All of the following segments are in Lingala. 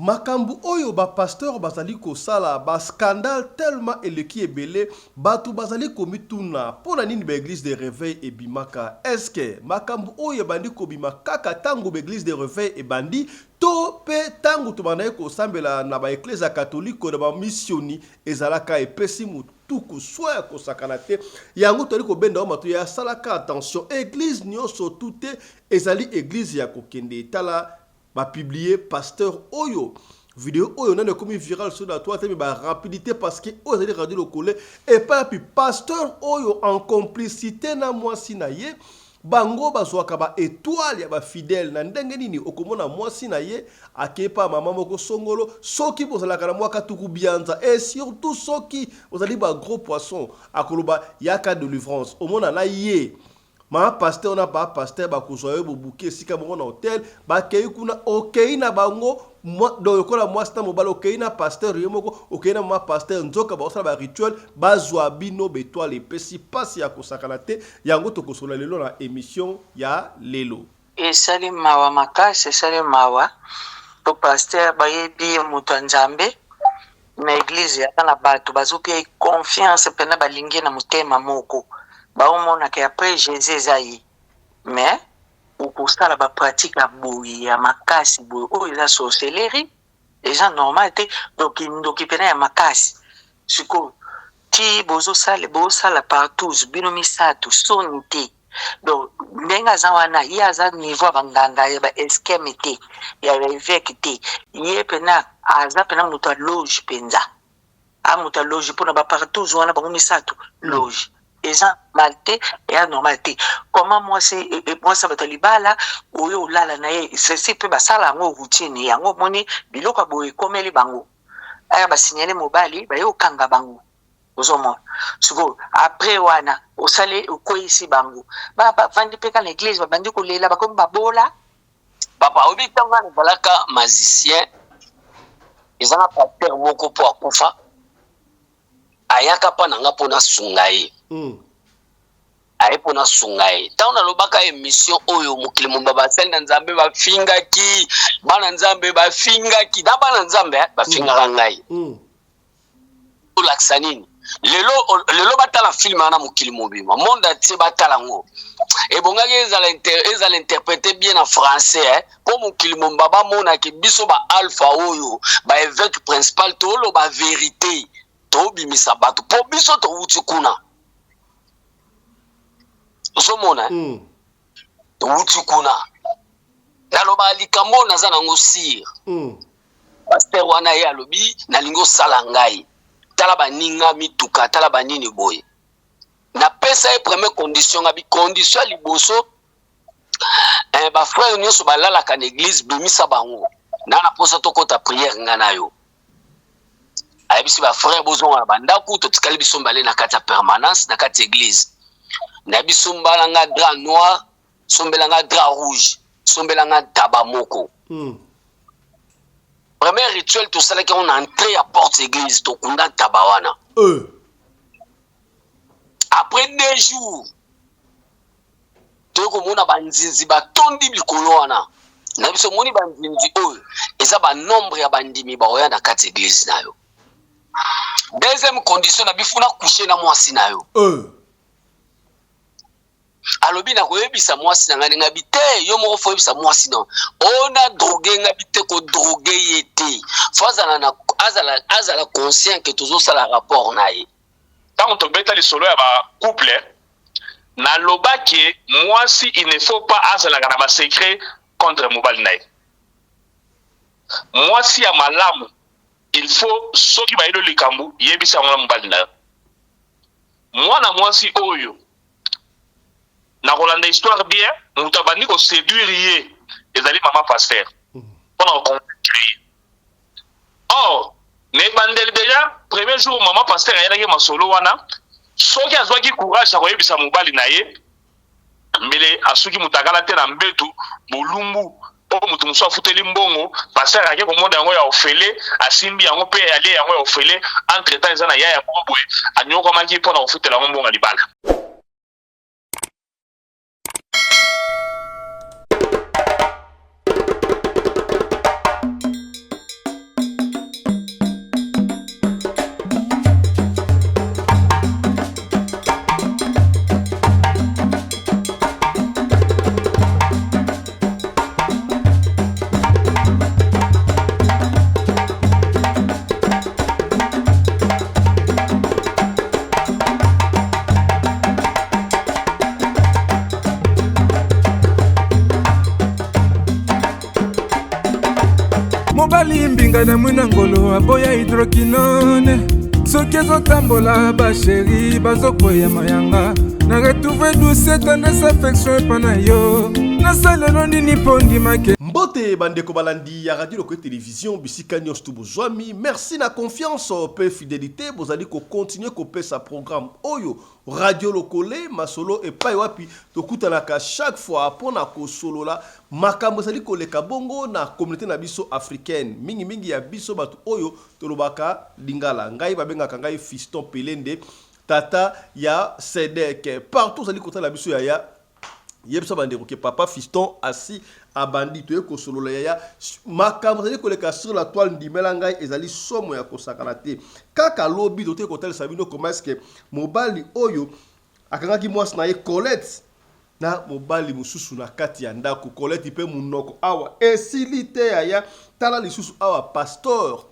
Makambu oyo ba pasteurs bazali kosala, ba scandales tellement eleki ebele, batu bazali komituna pona nini ba eglises de reveil ebimaka? Est-ce que makambu oyo ebandi kobima kaka tango ba eglises de reveil ebandi to pe tango tobandaki kosambela na ba eklezia katoliko na ba missioni ezalaka epesi mutuku soin ya kosakana te yango tozali kobenda yo matoyi ya salaka attention eglise nionso tout te ezali eglise ya kokende tala Ba publier pasteur oyo video oyo nanu ekomi viral sur la toile te mais ba rapidite parce que oyo ezali radio lokole epai wapi pasteur oyo en complicité na mwasi na ye bango bazwaka ba etoile ya ba fidèle na ndenge nini okomona mwasi na ye akei epai mama moko songolo soki bozalaka na mwa katuku bianza et surtout soki ozali ba gros poisson akoloba yaka delivrance omona na ye Mama pasteur na papa pasteur bakozwa yo bobuki esika moko na hotel bakei kuna okei na bango donc lokola mwasi na mobali okei na pasteur ye moko okei na mama pasteur nzoka bakosala ba rituel bazwa bino betoile epesi pasi ya kosakana te yango tokosola lelo na emission ya lelo. Esali mawa makasi esali mawa po pasteur bayebi ye moto ya nzambe na eglise aza na batu bazopia ye confiance pena balingi ye na motema moko baomona ke après Jesus eza ye mais okosala ba pratique ya boye ya makasi boye oyo eza sorcellerie eza normal te donc kindoki pena ya makasi sikoyo ti bozosala bosala partouze bino misatu soni te donc ndenge aza wana ye aza niveau ya banganga ya ba eskeme te ya ba eveque te ye pena aza pena moto ya loge mpenza a moto ya loge mpona ba partouze wana bango misatu loge eza normal te eya normal te comment mwasi e, e, mwasi ya bato ya libala oyo olala na ye ceci mpe basala yango routine yango omoni biloko ya boye ekomeli bango aya basignale mobali baye kokanga bango ozomona sikoyo après wana osali okweyisi bango bavandi mpe kaka na eglise babandi kolela bakomi babola papa oyebi ntango nga nazalaka magicien eza na pasteur moko mpo akufa ayaka mpa na nga mpo nasunga ye mm. Aye mpo nasunga ye. Ntango nalobaka emission oyo mokili mobimba basali na Nzambe bafingaki, bana Nzambe bafingaki, na bana Nzambe eh, bafingaka ngai. Mm. Olakisa nini? Lelo lelo batala film wana mokili mobimba, monde entier batala yango. Ebongaki ezala inter, ezala interprete bien na français eh, mpo mokili mobimba bamona ke biso ba alpha oyo ba eveque principal toloba verite, tobimisa bato mpo biso towuti kuna. ozomona mm. towuti kuna nalobaka likambo oyo naza nango sire mm. paster wana ye alobi nalingi osala ngai tala baninga mituka tala banini boye napesa ye premier condition ngabi condition ya liboso eh, bafrere nyonso balalaka na eglise bimisa bango na na mposa tokɔta priere ngai na yo ayebisi ba frère bozonga na bandako totikali biso mbale na kati ya permanence na kati ya eglise na biso mbala nga drap noir sombela nga drap rouge sombela nga ntaba moko mm. premier rituel tosalaki yango na entrée ya porte église tokunda ntaba wana euh. après deux jours toye komona banzinzi batondi likolo wana na biso omoni banzinzi oyo eza banombre ya bandimi baoya na kati eglise na yo deuxième condition na bifuna couche na mwasi na yo euh. alobi nakoyebisa mwasi na ngai ndenge abi te yo moko fo oyebisa mwasi na ona drogue ngai bi te kodrogue ye te fo azala na azala azala conscient ke tozosala rapport na ye ntango tobeta lisolo ya ba couple naloba ke mwasi il ne faut pas azalaka na ba secret contre mobali na ye mwasi ya malamu il faut soki bayeli likambo yebisa yango na mobali na yo mwana mwasi oyo na kolanda histoire bien moto abandi koseduire ye ezali mama pasteur mpona koconvaincre ye Or, na ebandeli deja, premier jour maman pasteur ayelaki masolo wana, soki azwaki courage ya koyebisa mobali na ye, mbele asuki mutakala te na mbetu, bolumbu oyo mutu mosusu afuteli mbongo, pasteur ake komona yango ya ofele, asimbi yango pe alie yango ya ofele, entre temps eza na yaya moko boye anyokwamaki pona kofutela yango mbongo ya libala. Alingana mwina ngolo aboya hydroquinone. Soki ezotambola basheri bazokweya mayanga. Na retrouve douce tendresse affection epa na yo. Nasalelo nini mpo ndimake. Mbote ba ndeko balandi ya Radio Lokole Television bisika nionso tu bozwami, merci na confiance pe fidelite bozali ko continuer kopesa programme oyo Radio Lokole masolo epai wapi tokutanaka chaque fois mpo na kosolola makambo ezali koleka bongo na communaute na biso africaine, mingi mingi ya biso bato oyo tolobaka lingala. Ngai babengaka ngai Fiston Pelende, tata ya Sedek. Partout ozali kotala biso yaya, yebisa bandeko ke papa Fiston asi abandi, toye kosolola yaya makambo ezali koleka sur la toile. Ndimela ngai, ezali somo ya kosakana te. Kaka lobi tote kotalisa bino comment est-ce que mobali oyo akangaki mwasi na ye Colette na mobali mosusu na kati ya ndako. Colette mpe munoko awa esili te yaya. Tala lisusu awa pasteur,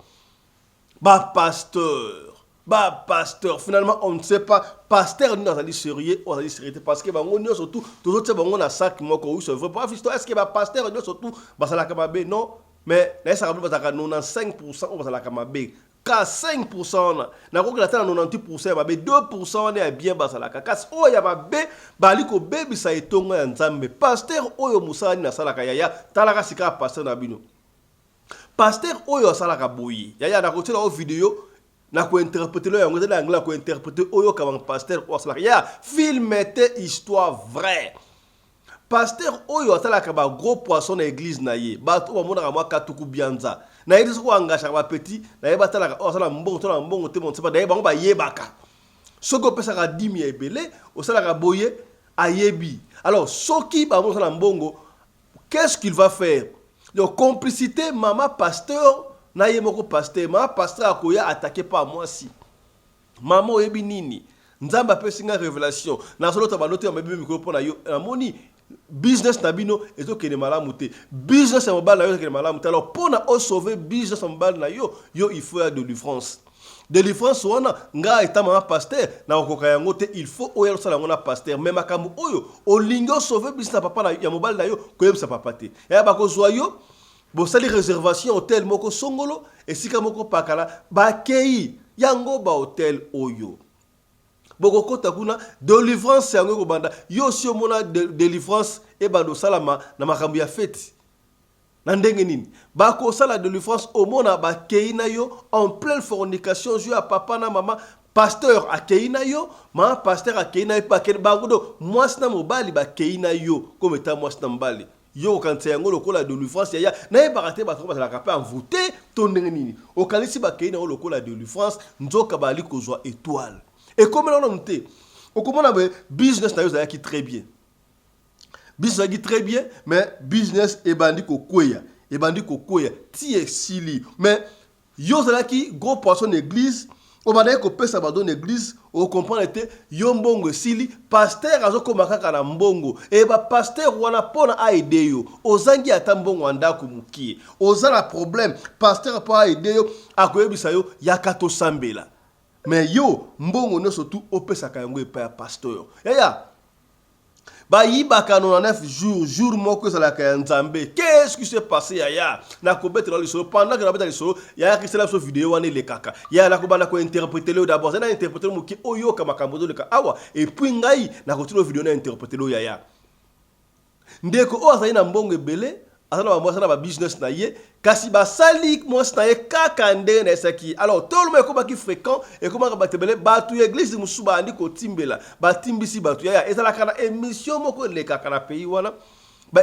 ba pasteur, ba pasteur, finalement on ne sait pas pasteur nini azali sérieux ou azali sérieux te, parce que bango nyonso tout tozotia bango na sac moko. Oui, c'est vrai, papa Fiston, est-ce que ba pasteur nyonso tout basalaka mabe? Non, mais nayesaka bino bazalaka 95% oyo bazalaka mabe, ka 5% wana nakokela ata na 98% ya mabe, 2% wana ya bien bazalaka, kasi oyo ya mabe bali kobebisa etonga ya Nzambe. Pasteur oyo mosala nini asalaka yaya? Talaka sika pasteur na bino, pasteur oyo asalaka boye yaya. Nakotiela oyo video, nakointerpréter yango, ezali anglais, nakointerpréter oyo kama pasteur oyo asalaka ya film te, histoire vraie. Pasteur oyo asalaka ba gros poisson na église na ye, bato oyo bamonaka mwa katuku bianza na ye te, soki oengagaka bapetit na ye, batalaka oyo asala mbongo to na mbongo te, monsepa na ye, bango bayebaka soki opesaka dîme ya ebele, osalaka boye, ayebi. Alors soki bango osala mbongo, qu'est-ce qu'il va faire? Donc complicité mama pasteur na ye moko pasteur. Mama pasteur akoya attaquer pa mwasi: "Mama, oyebi nini? Nzambe apesi nga révélation, nazolota bandoto ya mabe mikolo mpo na yo. Namoni business na bino ezokende malamu te, business ya mobali na yo ezokende malamu te. Alors mpo na osauve business ya mobali na yo, yo il faut ya délivrance. Délivrance wana, nga eta mama pasteur nakokoka yango te. Il faut oya osala yango na pasteur. Mais makambo oyo olingi osauve business ya papa na, ya mobali na yo, koyebisa papa te." Ya bakozwa yo, bosali réservation hotel moko songolo, esika moko pakala, bakei yango bahotel oyo, bokokota kuna, délivrance yango ekobanda. Yo osi omona délivrance ebanda osalama na makambo ya feti na ndenge nini? Bakosala délivrance, omona bakei na yo en pleine fornication, jeu ya papa na mama pasteur akei na yo, mama pasteur akei na yo, bakei bango do mwasi na mobali, bakei na yo comme eta mwasi na mobali. Yo okanisa yango lokola délivrance yaya? Nayebaka te, bato bazalaka mpe envoûté to ndenge nini? Okanisi bakei na yango lokola délivrance, nzoka bali kozwa étoile ekomela nanu te. Okomona boye, business na yo ezalaki très bien, business ezalaki très bien, mais business ebandi kokweya, ebandi kokweya ti esili. Mais yo ozalaki gros poisson na église, obandaki kopesa badon na église, ocomprendre te, yo mbongo esili, pasteur azokóma kaka na mbongo. E bapasteur wana mpo na aide yo, ozangi ata mbongo ya ndako mokie, oza na problème, pasteur mpo aide yo akoyebisa yo: "Yaka tosambela." Mais yo mbongo nyonso tu opesaka yango epai ya pasteur. Yaya, bayibaka 99 jours, jour moko ezalaka ya Nzambe. Qu'est-ce qui s'est passé yaya? Nakobetela lisolo. Pendant que nabeta lisolo yaya, kisela biso video wana elekaka yaya. Nakobanda kointerpréter oyo d'abord, zai na interpréter moke, oyoka makambo ezoleka awa, et puis ngai nakotina video na interpréter oyo yaya. Ndeko oyo azali na mbongo ebele, aza na bamwasi na babusiness na ye, kasi basali mwasi na ye kaka ndenge na esaki. Alors toloma ekomaki fréquent, ekomaka bato ebele, bato ya église mosusu bandi kotimbela, batimbisi bato yaya. Ezalaka na émission moko elekaka na pays wana,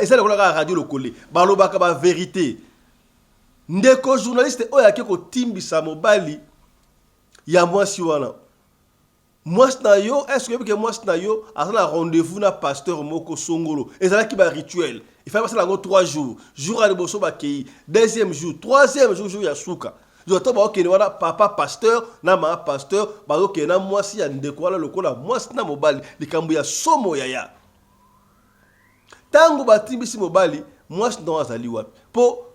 eza lokola kaka Radio Lokole, balobaka bavérité. Ndeko journaliste oyo ake kotimbisa mobali ya mwasi wana: "Mwasi na yo, est ce que oyebi ke mwasi na yo aza na rendez-vous na pasteur moko songolo?" Ezalaki barituel, ifai basala yango 3 jours. Jour ya liboso bakei, deuxième jour, troisième jour, jour ya suka to baokende wana, papa pasteur na mama pasteur bazokende na mwasi ya ndeko wana lokola mwasi na mobali. Likambo ya somo yaya. Ntango batimbisi mobali, mwasi ndongo azali wapi? Mpo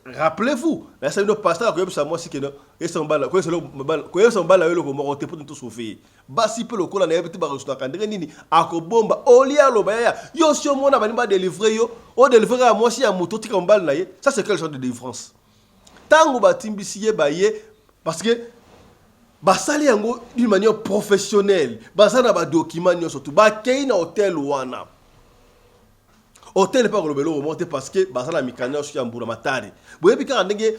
rappelez-vous, nayesa bino, pasteur akoyebisa mwasi kende koyebisa mobali na yo eloko moko te mpo tosauve ye. Basi mpe lokola nayebi te baresonaka ndenge nini, akobomba olia aloba: "Yaya, yo si omona balingi badélivre yo, odélivre kaka mwasi ya moto, otika mobali na ye. Ça, c'est quel genre de délivrance?" Ntango batimbisi ye, baye parce que basali yango d'une manière professionnelle, baza na badocument nyonso tu. Bakei na hotel wana, hotel mpe akoloba eloko moko te parce que baza na mikanda nyonso ya mbula matari. Boyebi kaka ndenge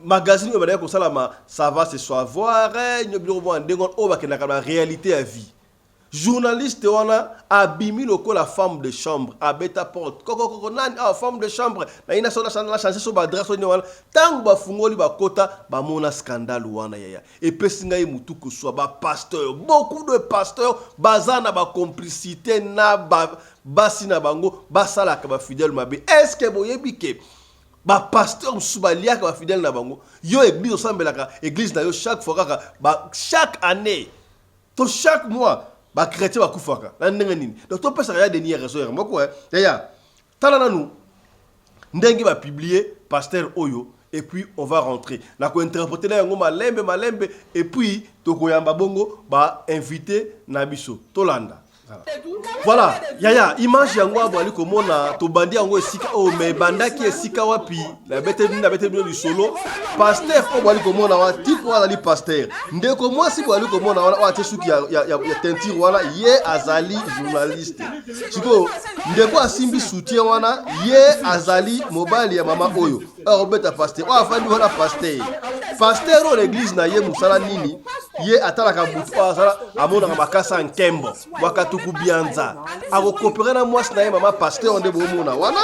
magazine oyo bandaki kosalama, ça va se savoir, biloko moko ya ndenge wana oyo bakendaka na réalité ya vie. Journaliste wana abimi lokola femme de chambre, abeta porte kokokoko: "Nani awa?" "Femme de chambre nayi na change so baadresse oyo wana." Ntango bafungoli, bakota, bamona scandale wana. Yaya, epesi ngai mutu koswa. Bapasteur, beaucoup de pasteurs baza na bacomplicité na basi na bango, basalaka bafidèle mabe. Est ce que boyebi ke bapasteur mosusu baliaka bafidèle na bango? Yo église osambelaka, église na yo, chaque fois kaka chaque année to chaque mois bachrétien bakufaka na ndenge nini? Donc topesaka ya Denis raison yaka moko. Yaya, tala nanu ndenge bapublier pasteur oyo et puis on va rentrer na kointerpréter na yango malembe malembe et puis tokoyamba bongo bainvité na biso. Tolanda. Voilà, yaya, image yango awa bwali komona. Tobandi yango esika oyo, me ebandaki esika wapi? Nabete bino lisolo. Pasteur oyo bwali komona wana, type oyo azali pasteur. Ndeko mwasi bwali komona wana, oyo atie suki ya teinture wana, ye azali journaliste. Sikoyo ndeko asimbi soutien wana, ye azali mobali ya mama oyo akobeta pasteur oyo afandi wana. Pasteur oyo na église na ye, mosala nini? Ye atalaka butu oyo azala, amonaka makasa ya nkembo wakatuku bianza, akokopere na mwasi na ye mama pasteur. Nde bomona wana,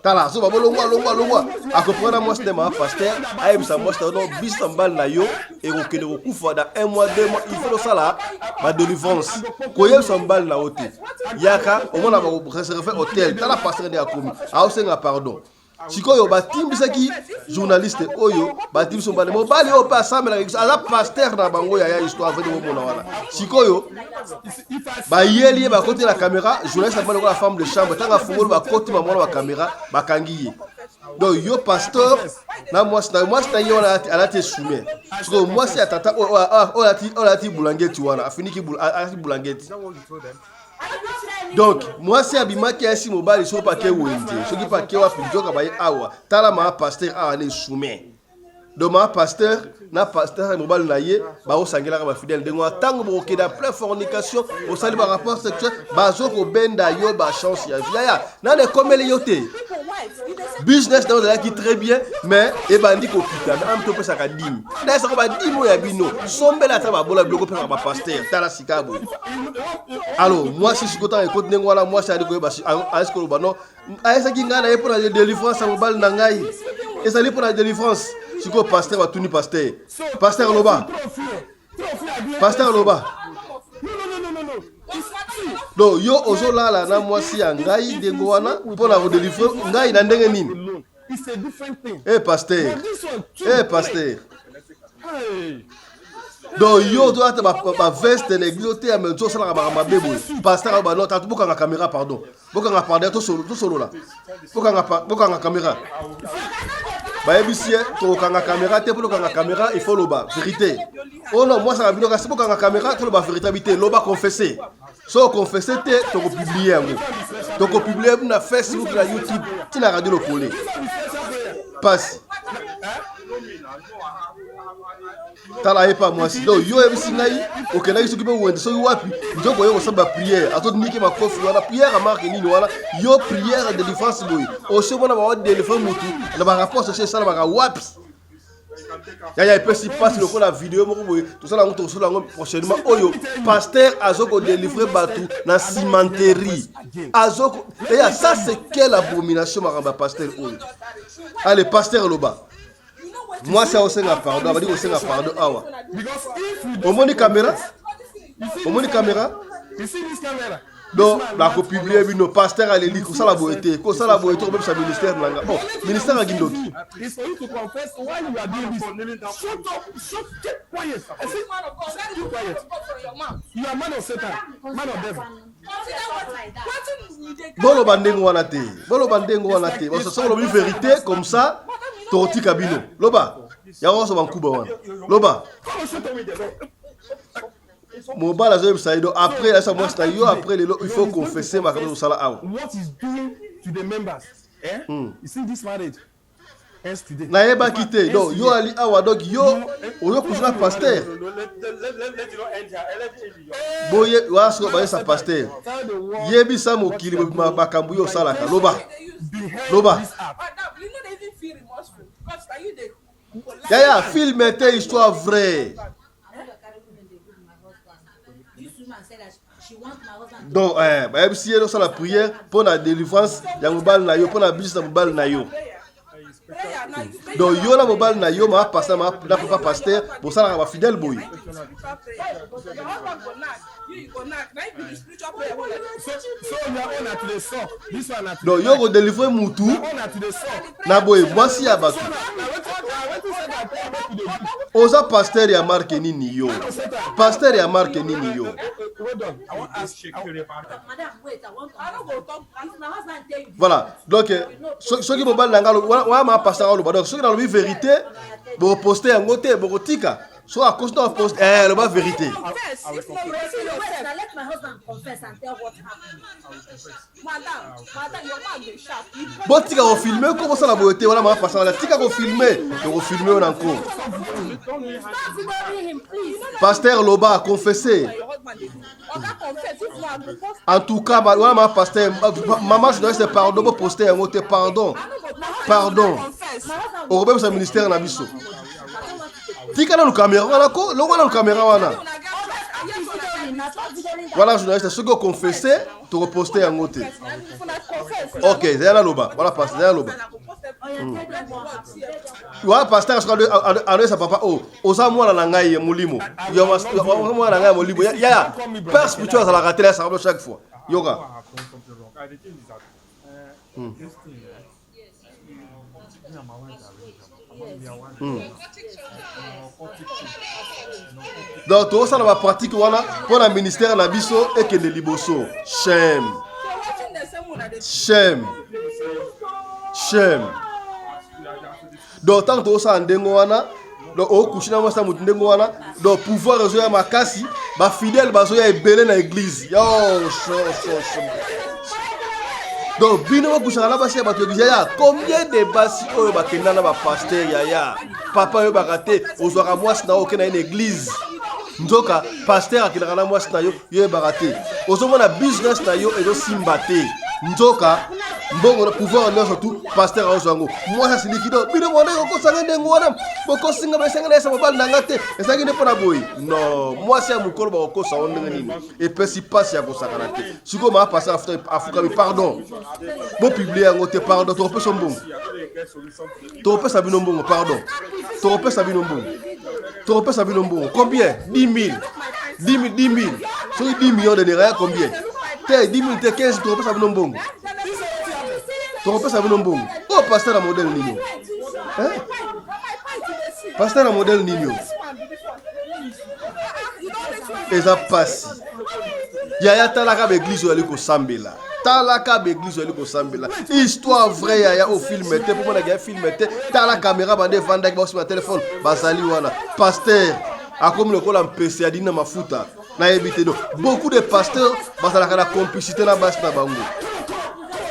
tala, azoba: "Bolongwa, longwa, longwa." Akopere na mwasi na ye mama pasteur, ayebisa mwasi na yo: "No, biso na mobali na yo ekokende kokufa dans un mois, 2 mois, il faut tosala badélivrance." Koyebisa mobali na yo te, yaka omona bakoreserve hotel. Tala pasteur nde akomi, aosenga pardon. Sikoyo batimbisaki journaliste oyo, batimbisi mobali. Mobali oyo mpe asambelaka, aza pasteur na bango. Yaya, histoire vrai bomona wana. Sikoyo bayeli ye, bakoti na caméra. Journaliste abima lokola femme de chambre. Ntango afungoli, bakoti, bamona bacaméra, bakangi ye. Donc yo pasteur na mwasi na mwasi na ye wana alati esume. Sikoyo mwasi ya tata oyo alati bulangeti wana, afiniki, alati bulangeti. Donc mwasi abimaki, ayesi mobali soki pake wenze, soki pake wapi, nzoka baye awa. Tala maa pasteur awa na esume. Donc maa pasteur na pasteur, mobali na ye, baosangelaka bafidèle ndenge wana. Ntango bokokende en plein fornication, osali barapport sexuel, bazokobenda yo bachance ya vie. Yaya, nani ekomeli yo te? Business na yo ezalaki très bien, mais ebandi kokita. Mais ame topesaka dîme, nayesaka badîme oyo ya bino, sombela ata babola biloko, opesaka bapasteur. Tala sika boye. Alors mwasi sikoyo, ntango ekoti ndenge wana, mwasi ali koyeba, ayesi koloba: "Non, ayesaki ngai na ye mpo na délivrance ya mobali na ngai, ezali mpo na délivrance." Sikoyo pasteur, batuni pasteur: "Pasteur, loba, pasteur, loba. Donc yo ozolala na mwasi ya ngai ndenge wana mpo na kodélivrer ngai na ndenge nini?" E pasteur, e pasteur, donc yo ozolata baveste na église, oteya, me ozosalaka makambo mabe boye. Pasteur ayo bano tatu: "Bokanga caméra, pardon, bokanga, pardon, tosolola, bokanga caméra." Bayebisi ye: "Tokokanga caméra te. Mpo tokanga caméra, il faut loba vérité." "Oh non, mwasaka bino, kasi bokanga caméra, toloba vérité." "Abi te, loba, confesse. So oconfesse te, tokopublier yango, tokopublier na Facebook, na YouTube, ntina Radio Lokole." Pasi. Tala ye pa mwasi. Donc yo oyebisi ngai okendaki soki mpe wenze, soki wapi, nzoko oyo kosala baprière, azoniki makofi wana. Prière ya marque nini wana? Yo prière ya délivrance boye, osi omona bawadélivre mutu na barapport social esalamaka wapi? Yaya, epesi mpasi. Lokola video moko boye tosala yango, tokosala yango prochainement, oyo pasteur azokodélivre bato na cimenterie, azoko. Eya, ça c'est quelle abomination, makambo ya pasteur oyo! Ale, pasteur, loba. Mwasi aosenga pardon, abandi kosenga pardon awa. Omoni caméra, omoni caméra. Donc nakopublier bino. Pasteur aleli: "Kosala boye te, kosala boye te, kobebisa ministère na nga." Oh, ministère ya kindoki. It's for you to confess why you are doing this. Shut up, shut, keep quiet. I say, keep quiet. You are man of Satan, man of devil. Boloba ndenge wana te, boloba ndenge wana te. Soki olobi vérité comme ça, tokotika bino. Loba yango nyonso, bankuba wana, loba. Come on, shut up with the Mobali azoyebisa ye. Donc après ayebisa mwasi na yo, après lelo il faut confesser makambo osala awa. What is doing to the members? Eh? You see this marriage? Nayebaki te. Donc yo ali awa donc yo oyo kusa pasteur. Boye wana sikoyo bayesa pasteur. Yebisa mokili makambo yo osalaka. Loba. Loba. Yaya film te histoire vraie. Donc eh, bayebisi ye osala prière mpo na délivrance ya mobali na yo mpo na business ya mobali na yo. Donc yo na mobali na yo ma pasteur ma na papa pasteur bosalaka ba fidèle boye. Donc yo ko délivrer mutu na boye mwasi ya bato. Oza pasteur ya marque nini yo? Pasteur ya marque nini yo? Voilà. Donc soki mobali na nga wana ma pasteur aloba donc soki nalobi vérité bokoposte yango te bokotika soki akosi na poste eh loba vérité. Botika kofilme ko bosala boye te wana mama pasteur wana tika kofilme tokofilme yo na nko. Pasteur loba confesse. En tout cas, wana mama pasteur, mama journaliste pardon boposte yango te pardon. Pardon. Okobebisa ministère na biso. Tika nanu kamera wana ko, longola nanu kamera wana. Wana journaliste soki oconfesse tokoposte yango te. Ok, zela naloba. Wana pasteur zela naloba. Wana pasteur soki aloyesa papa o oza mwana na ngai ya molimo. Oza mwana na ngai ya molimo. Yaya, père spirituel azalaka te la chaque fois. Yoka. Donc tozosala bapratique wana mpo na ministère na biso ekende liboso. Shame. Shame. Shame. Donc ntango tozosala ndenge wana donc okushi na mwasi na motu ndenge wana donc pouvoir ezoya makasi bafidèle bazoya ebele na église yo sho, sho, sho. Donc bino bokushaka na basi ya bato église yaya combien de basi oyo bakenda na bapaster yaya papa oyebaka te ozwaka mwasi na yo oke na ye na église nzoka paster akendaka na mwasi na yo yo oyebaka te ozomona business na yo ezosimba te nzoka mbongo na pouvoir nyonso tu paster aozwa yango mwasi asiliki do bino mwana kokosanga ndenge wana bokosinga baesanga na yesa mobali na nga te ezalaki nde mpo na boye non mwasi ya mokolo bakokosa yango ndenge nini epesi mpasi ya kosakana te sikoyo maa paster afukami pardon bopublie yango te pardon tokopesa mbongo tokopesa bino mbongo pardon tokopesa bino mbongo tokopesa bino mbongo combien 10 000 10 000 10 000 soki 10 millions de naira ya combien te 10 000 te 15 tokopesa bino mbongo tokopesa bino mbongo oyo pasteur ya modèle nini hein? Pasteur ya modèle nini oyo eza pasi yaya talaka baeglise oyo ali kosambela talaka baeglise oyo ali kosambela histoire vraie yaya o filme te mpo monaka ya filme te tala kamera bande evandaki baosima telefone bazali wana pasteur akomi lokola mpese ya dini na mafuta nayebi te donc beaucoup de pasteurs bazalaka na complicité na basi na bango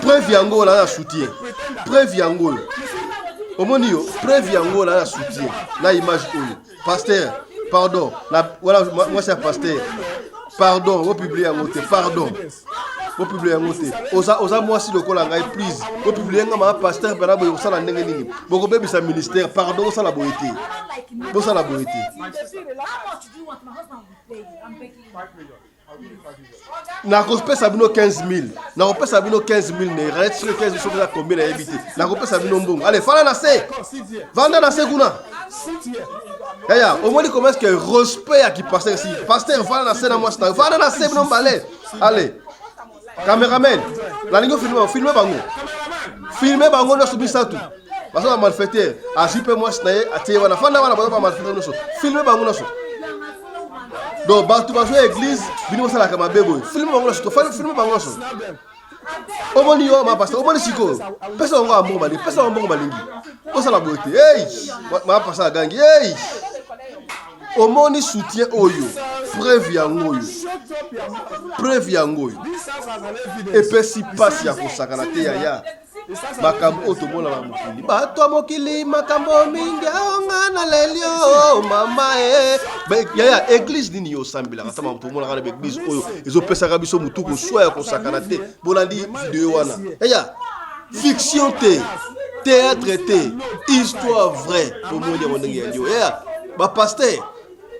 preuve yango oyo na soutien preuve yango oyo omoni yo preuve yango oyo na soutien na image oyo pasteur pardon na wala mwasi ya pasteur pardon bopublie yango te pardon bopublie yango te oza, oza mwasi lokola ngai please bopublie nga mama pasteur mpena boye kosala ndenge nini bokobebisa ministère pardon bosala boye te bosala boye te nakopesa bino 15000 nakopesa bino 15000 naira soki 15 soki eza combien nayebi te nakopesa bino mbongo ale fala na se vanda na se kuna yaya omoni comment est-ce que respect ya kipasteur si pasteur fala na se na mwasi na vanda na se bino mbale ale cameraman nalingi ofilme filme bango filme bango nyonso misato baza ba malfaiteur azwi mpe mwasi na ye atie wana fanda wana baza ba malfaiteur nyonso filme bango nyonso donc bato bazwa église bino bosalaka mabe boye filme bango nyonso filme bango nyonso omoni yo ma pasteur omoni sikoyo pesa bango ya mbongo balingi pesa bango mbongo balingi bosala boye te ei ma pasteur agangi ei omoni soutien oyo preuve yango oyo preuve yango oyo epesi mpasi ya kosakana te yaya. Makambo oyo tomona na mokili, bato ya mokili makambo mingi aonga na leli o mama e yaya. Église nini yo osambelaka? Ta makambo tomonaka na baeglise oyo ezopesaka biso motu koswa ya kosakana te. Bolandi video wana yaya, fiction te, théâtre te, histoire vraie. Tomoni yango ndenge ya lio yaya. Bapasteur,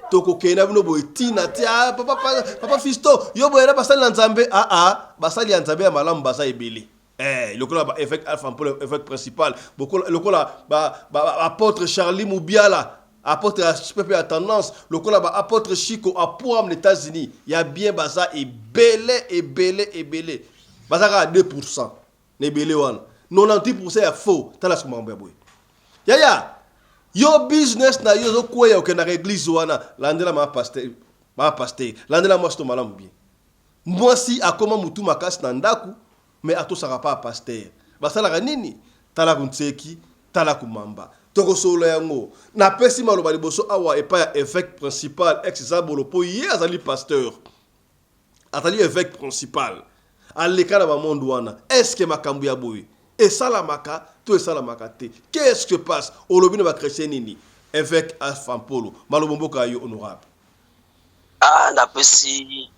tokokende na bino boye ntina te. Ah, papa, papa Fisto, yo boye na basali na Nzambe. Aa ah, ah, basali ya Nzambe ya malamu baza ebele. Lokola ba évêque Alpha Mpolo, évêque principal, lokola ba apôtre Charlie Mubiala, apôtre ya pepe ya tendance, lokola ba apôtre Chico Apuam na États-Unis. Ya bien baza ebele, ebele, ebele. Baza kaka 2% na ebele wana, 98% ya faux. Tala siko makambo ya boye yaya. Yo business na yo ezokweya, okendaka église wana. Landela mama pasteur, mama pasteur, landela mwasi to malamu bien. Mwasi akoma mutu makasi na ndako, mais atosaka pa pasteur. Basalaka nini? Tala kuntseki, tala kumamba. Tokosolola yango. Napesi maloba liboso awa epai ya évêque principal ex Zabolo, mpo ye azali pasteur, azali évêque principal, aleka na bamonde wana. Est-ce makambo ya boye esalamaka to esalamaka te? Qu'est-ce que passe? Olobi na bachrétien nini, évêque Alpha Mpolo? Maloba mboka yo, honorable. Ah, napesi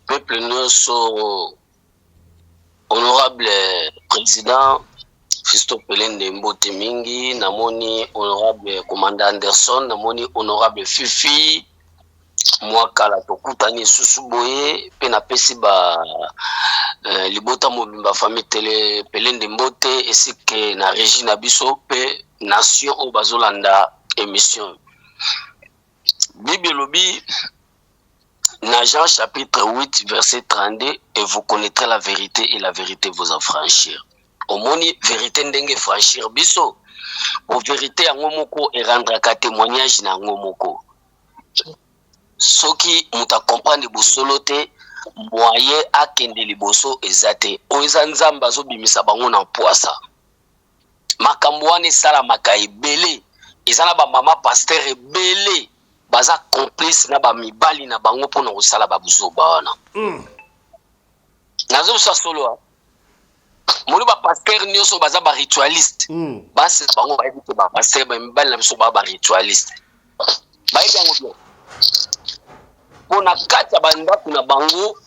peuple nyonso, honorable président Fisto Pelende, mbote mingi. Namoni honorable commandant Anderson, namoni honorable Fifi mwa kala, tokutani lisusu boye. Mpe napesi ba libota mobimba, famille tele Pelende, mbote esike na régie na biso mpe nation oyo bazolanda émission. Bible elobi na Jean chapitre 8 verset 32: "Et vous connaîtrez la vérité et la vérité vous affranchir." Omoni vérité ndenge franchir biso po vérité yango moko erendraka témoignage na yango moko. Soki moto acomprendre bosolo te, moyen akende liboso eza te. Oyo eza Nzambe azobimisa bango na mpwasa. Makambo wana esalamaka ebele. Eza na bamama pasteur ebele baza complice na bamibali na bango mpona kosala babuzoba wana. Nazobisa solo, moni bapasteur nyonso baza baritualiste. Basi na bango bayebi te. Bapasteur bamibali na biso baa baritualiste, bayebi yango bien, mpo na kati ya bandako na bango,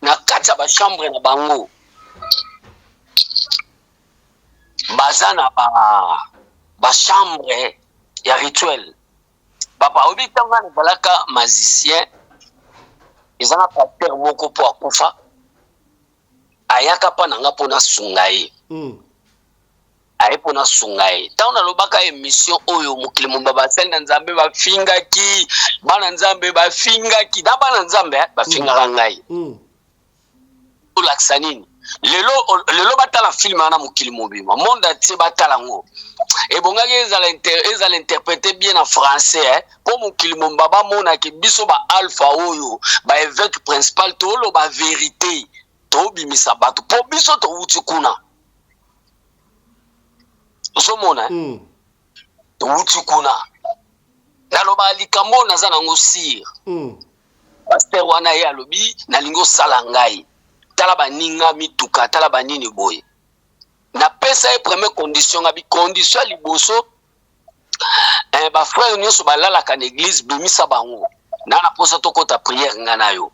na kati ya bachambre na bango, baza na bachambre ya rituel. Papa, oyebi ntango nga nazalaka magicien, eza na pasteur moko mpo akufa, ayaka mpa na nga mpo nasunga ye. Aye mpo nasunga ye. Ntango nalobaka émission oyo, mokili mobimba, basali na Nzambe bafingaki, bana Nzambe bafingaki, na bana Nzambe bafingaka ngai. Olakisa nini lelo? Lelo batala film wana, mokili mobimba, monde entier batala yango. Ebongaki ezala interprété bien na français, eh? Mpo mokili mobimba bamonaki biso ba alpha oyo, baévêque principal, toloba vérité, tobimisa bato, mpo biso towuti kuna. Ozomona, eh? Towuti kuna. Naloba likambo oyo naza nango sûr. Pasteur wana, ye alobi: "Nalingi osala ngai, tala baninga mituka, tala banini boye." Napesa ye première condition. Ngabi condition ya liboso, bafrère nyonso balalaka na église, bimisa bango na mposa tokɔta prière nga na yo.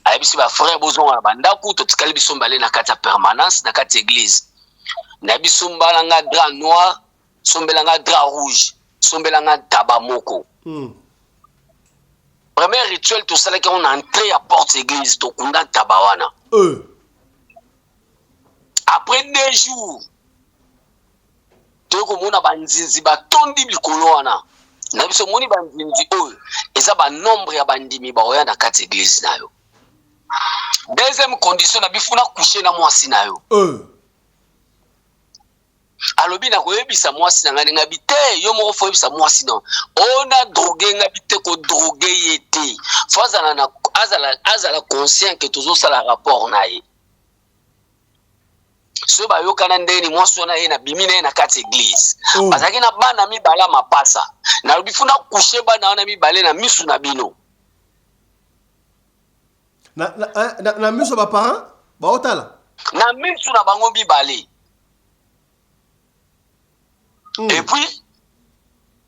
Ayebisi bafrère: "Bozonga na bandako." Totikali biso mbale na kati ya permanence, na kati ya église. Nayebi: "Sombala nga drap noir, sombela nga drap rouge, sombela nga ntaba moko." Premier rituel tosalaki yango na entrée ya porte église, tokunda ntaba wana. Après 2 jours, toyei komona banzinzi batondi likolo wana. Na biso omoni banzinzi oyo eza banombre ya bandimi baoya na kati église na yo. Deuxième condition na bifuna couche na mwasi na yo. Alobi: "Nakoyebisa mwasi na ngai." Ndenge bi te, yo moko faut oyebisa mwasi. Non, oyo na drogue nga bi te, kodroguer ye te. Faut azala na azala conscient ke tozosala rapport na ye. Soki bayokana ndeni, mwasi wana ye nabimi na ye na kati église. Bazalaki na bana mibale ya mapasa. Nalobi: "Funa couche bana wana mibale na misu na bino." Na miso ya baparent baotala. Na misu na bango mibale. Et puis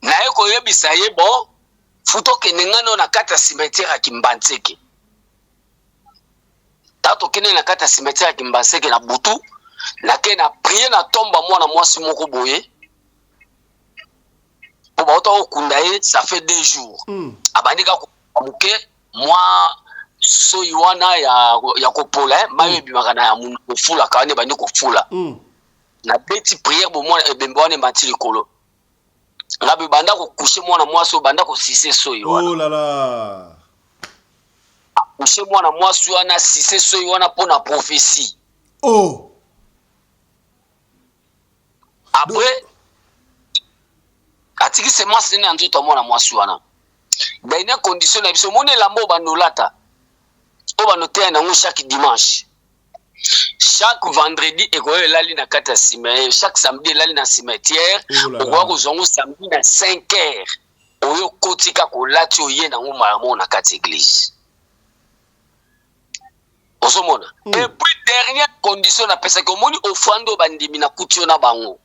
naye koyebisa ye, bon, futa okende ngano na kati ya cimetière ya Kimbanseke. Ta tokende na kati ya cimetière ya Kimbanseke na butu, nake na prier na tomba mwana mwasi moko boye, mpo bauta kokunda ye, ça fait 2 jours. Abandi kaka moke, mwa soyi wana ya kopola, eh, mai oyo ebimaka na ya mundu, kofulaka wana, ebandi kofula. Nabeti prière, bomwana ebembe wana emati likolo. Ngabi banda kocoucher mwana mwasi oyo, banda kosucer soyi wana. Oh là là. Coucher mwana mwasi wana, sucer soyi wana mpo na prophétie. Oh. Après atiki semence nene ya nzoto ya mwana mwasi wana. Dernière condition na biso, omoni elamba oyo bandolata, oyo bandoteya nango chaque dimanche, chaque vendredi, ekoya elali na kati ya cimetière, chaque samedi elali na cimetière. Oh là là. Okoya kozwa yango samedi na 5 heures, oyo okoti kaka, olati, oye nango mbala moko na kati ya église, ozomona. Et puis dernière condition napesaki, omoni offrande oyo bandimi nakuti yo na bango,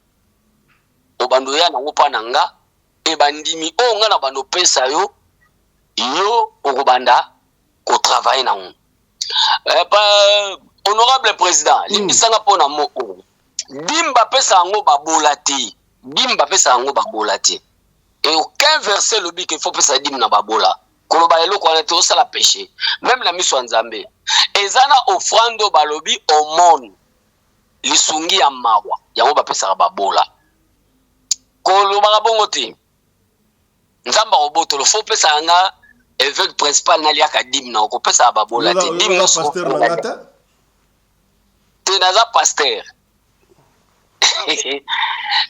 obanda oya nango mpa na nga, e bandimi oyo nga na banda opesa yo, yo okobanda kotravailler nango. Eh, honorable président, limbisanga mpo na mo oyo, dîme bapesa yango babola te, dîme bapesa yango babola te, et aucun verset elobi ke faut pesa dîme na babola. Koloba eloko wana te, osala péché même na miso ya Nzambe. Eza na offrande oyo balobi aumône, lisungi ya mawa, yango bapesaka babola. Kolobaka bongo te, Nzambe akobotolo. Faut opesaka nga évêque principal, naliaka dîme na okopesaka babola te. Dîme Oza pasteur na nga te. Te, naza pasteur.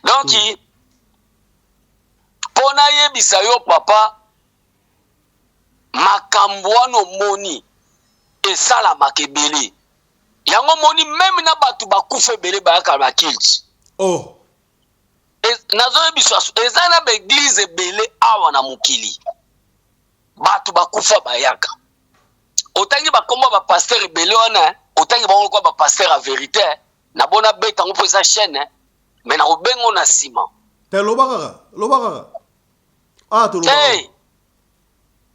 Donc mpo nayebisa yo papa, makambo wana omoni esalamaka ebele. Yango omoni même na bato bakufa ebele bayaka na culte. Oh. Nazoyebisa, eza na baéglise ebele awa na mokili, bato bakufa bayaka. Otangi bakombo bapasteur ebele wana, otangi bango lokola bapasteur ya vérité. Nabona beta yango mpo eza chaîne, mais nakobenga na nsima. Te, loba kaka, loba kaka. Ah, toloba. Te,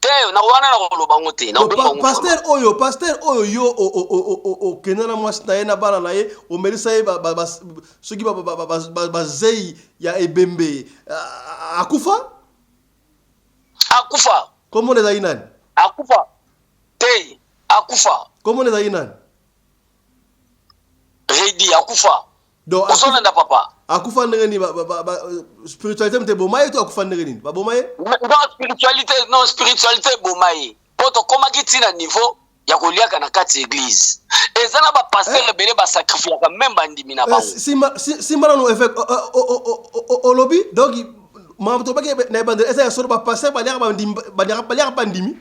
te, na wana nakoloba yango te. Nakobenga yango. Pasteur oyo yo okenda na mwasi na ye na bana na ye, omelisa ye soki bazei ya ebembe, akufa? Akufa. Komona ezali nani? Akufa te, akufa. Komona ezali nani? Redi, akufa. Donc ozolanda papa? Akufa ndenge nini? Spiritualité mte eboma ye to akufa ndenge nini? Baboma ye? Non, spiritualité, non, spiritualité eboma ye, mpo tokomaki ntina niveau ya koliaka na kati ya église. Eza na bapasteur ebele basacrifiaka même bandimi na bango. Simba nanu, évêque, olobi donc makambo tobaki na ebandeli eza ya solo? Bapasteur baliaka bandimi?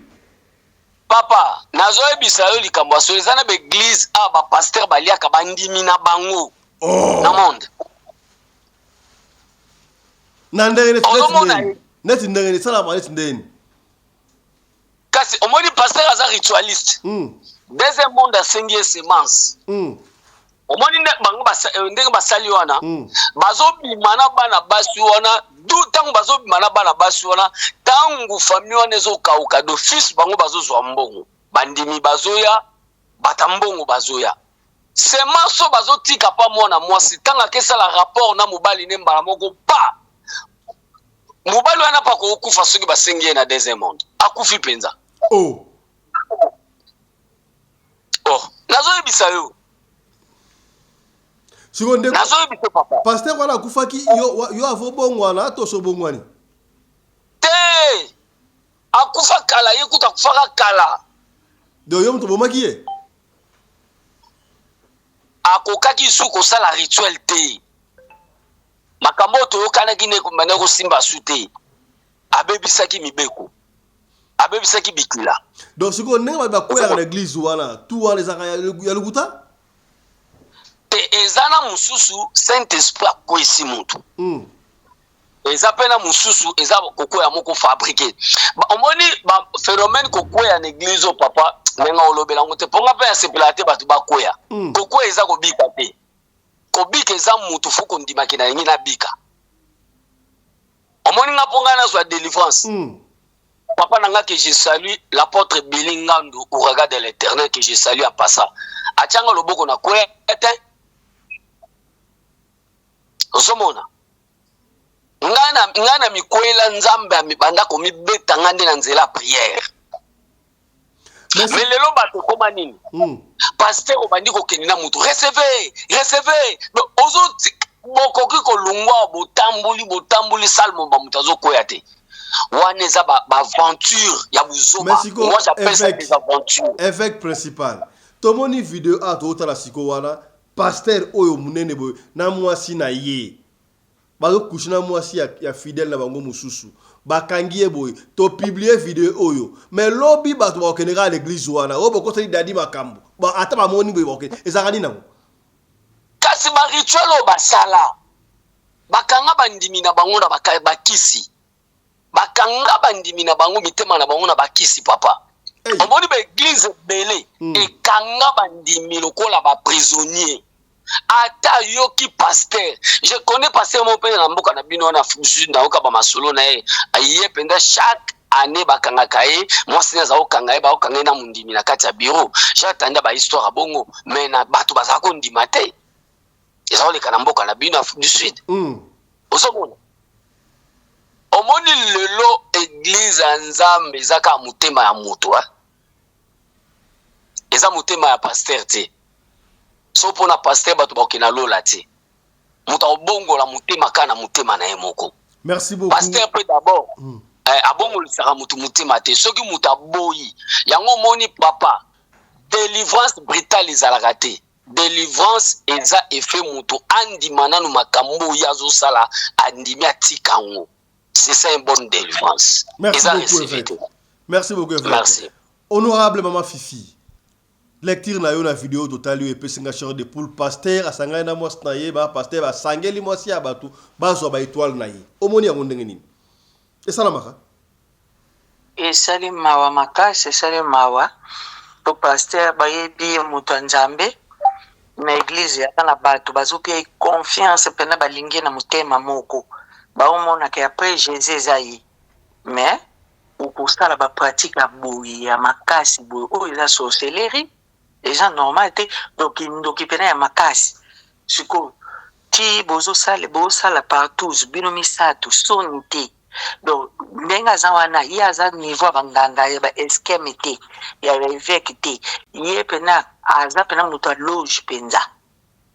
Papa, nazoyebisa yo likambo ya solo. Eza na baéglise awa, bapasteur baliaka bandimi na bango. Oh. Na monde. Na ndenge neti? Ozomona. Neti ndenge nini esalama? Neti ndenge nini? Kasi omoni, pasteur aza ritualiste. Deuxième monde asengi ye semence. Omoni nde bango ndenge basali wana, bazobima na bana basi wana. Du ntango bazobima na bana basi wana, ntango famille wana ezokauka, d'office bango bazozwa mbongo, bandimi bazoya, bata mbongo bazoya, semence oyo bazotika pa mwana mwasi, ntango akesala rapport na mobali ne, mbala moko pa mobali wana mpa kokufa. Soki basengi ye na deuxième monde, akufi mpenza. Oh. Oh, nazoyebisa yo. Sikoyo ndeko, Nazoyebisa papa. Pasteur wana akufaki, yo avo bongwana to so bongwani? Te, akufa kala, ye kuta akufaka kala. Donc yo moto obomaki ye? Akokaki su kosala rituel te. Makambo oyo toyokanaki nde banda kosimba su te. Abebisaki mibeko, abebisaki bikila. Donc sikoyo ndenge bato bakweyaka na église wana, tu wana ezalaka ya lokuta? Te, eza na mosusu Saint Esprit akwesi motu. Eza mpe na mosusu eza kokwea moko fabriqué. Omoni baphénomène kokweya na église oyo, papa. Ndenge olobela yango te, mpo nga mpe nasepelaka te bato bakwea. Kokwea eza kobika te. Kobika eza mutu fo kondimaki na lingi nabika. Omoni nga, mpo ngai nazwa délivrance, papa na nga que je salue, l'apôtre Billy Ngandu, Ouragan de l'Éternel, que je salue en passant, atianga loboko na kwea te. Ozomona, ngai na mikwela, Nzambe banda komibeta ngai nde na nzela ya prière. Mais lelo bato ekóma nini? Pasteur obandi kokende na mutu, recevez, recevez. Ozo bokoki kolungwa, botamboli, botamboli salmo, bamoto azokwea te. Wana eza baaventure ba ya buzoba. Moi, j'appelle ça des aventures. Évêque principal, tomoni video awa, tozotala sikoyo wana pasteur oyo monene boye na mwasi na ye bazocoucher na mwasi ya fidèle na bango mosusu, bakangi ye boye. Topublier video oyo, mais lobi bato bakokende kaka l'église wana oyo bokosali dadi makambo, ata bamoni boye, bakokende. Ezalaka nini yango? Kasi barituel oyo basala, bakanga bandimi na bango na bakisi, bakanga bandimi na bango, mitema na bango na bakisi. Papa, omoni baéglise ebele ekanga bandimi lokola baprisonnier. Ata yoki pasteur, je connais pasteur moko mpe na mboka na bino wana, nayoka bamasolo na ye. Ye mpenza, chaque année bakangaka ye, mwasi aza kokanga ye, bakokanga ye na mondimi na kati ya bureau. J'attendais bahistoire ya bongo, mais na bato bazala kondima te. Eza koleka na mboka na bino, Afrique du Sud. Ozomona, omoni lelo église ya Nzambe eza kaka motema ya moto, eh? Eza motema ya pasteur te. So mpona pasteur, bato bakokende na lola te. Moto akobongola motema kaka na motema na ye moko. Merci beaucoup. Pasteur mpe d'abord abongolisaka motu motema te soki moto aboyi yango. Omoni papa, délivrance brutale ezalaka te. Délivrance eza effet moto andima nanu makambo oyo azosala, andimi, atika yango. C'est ça une bonne délivrance. Merci eza beaucoup, recevez évêque. te. Merci beaucoup, évêque. Merci. Honorable mama Fifi, lecture na yo na video totali oyo epesi nga chair de poule. Pasteur asangani na mwasi na ye, bapasteur basangeli mwasi ya bato, bazwa baétoile na ye. Omoni yango ndenge nini? Esalamaka? Esali mawa makasi, esali mawa po pasteur bayebi ye moto ya Nzambe na église, ata na bato bazopia ye confiance mpena, balingi ye na motema moko, baomonaka après Jésus eza ye. Mais okosala bapratique ya boye ya makasi boye, oyo eza sorcellerie, eza normal te. Donc ndoki mpena ya makasi. Sikoyo ti bozosala, bozosala partout bino misato, soni te? Donc ndenge aza wana, ye aza niveau ya banganga ya baeskeme te, ya baévêque te. Ye mpena aza mpena moto ya loge mpenza,